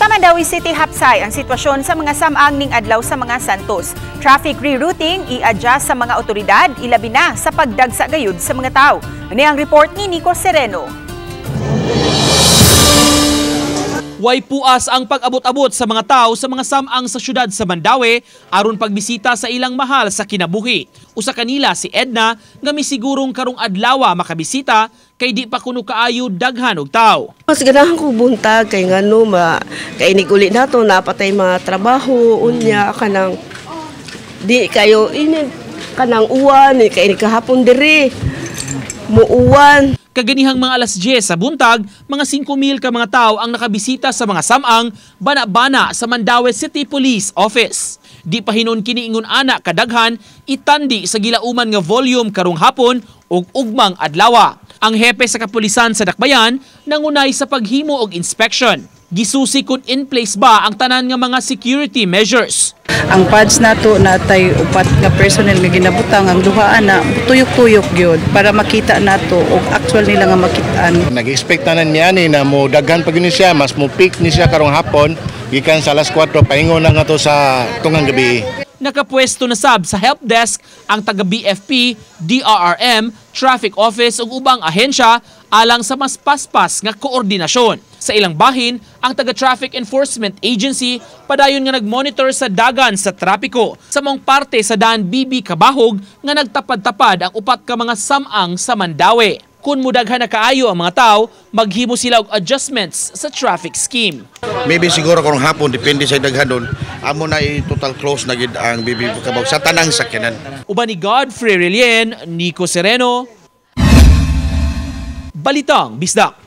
Sa Mandaue City, hapsay ang sitwasyon sa mga samang ning adlaw sa mga Santos. Traffic rerouting i-adjust sa mga otoridad, ilabi na sa pagdagsa gayud sa mga tao. Ani ang report ni Nico Sereno. Way puas ang pag-abot-abot sa mga tao sa mga samang sa syudad sa Mandaue aron pagbisita sa ilang mahal sa kinabuhi. Usa kanila si Edna nga misigurong karong adlawa makabisita kay di pa kuno kaayo daghan og tao. Mas ganahan ko buntag kay ngano ma kainig uli nato napatay mga trabaho unya kanang di kayo ini kanang uwan ni kay kahapon diri muuwan. Kaganihang mga alas 10 sa buntag, mga 5,000 ka mga tao ang nakabisita sa mga samang bana-bana sa Mandaue City Police Office. Di pa hinon kini ingon ana kadaghan itandi sa gilauman nga volume karong hapon ug ugmang adlawa. Ang hepe sa kapulisan sa Dakbayan nangunay sa paghimo og inspection. Gisusi kung in place ba ang tanan nga mga security measures. Ang pads nato natay upat nga personnel nga ginabutang, ang duha ana tuyok-tuyok gyud para makita nato og actual nila nga makitaan. Nag-expect na niya ni na mo daghan pa gyud siya, mas mo peak ni siya karong hapon gikan sa alas 4 paingon na nga to sa tungang gabi. Nakapwesto na sab sa help desk ang taga BFP, DRRM, Traffic Office ug ubang ahensya alang sa mas paspas nga koordinasyon. Sa ilang bahin, ang taga Traffic Enforcement Agency padayon nga nagmonitor sa dagan sa trapiko sa mong parte sa daan BB Kabahog nga nagtapad-tapad ang upat ka mga samang sa Mandaue. Kung mudaghan na kaayo ang mga tao, maghimo sila og adjustments sa traffic scheme. Maybe siguro karong hapon, depende sa daghan doon, amo na i-total close na gid ang BB Kabahog sa tanang sakyanan. Uban ni Godfrey Relien, Nico Sereno, Balitang Bisdak.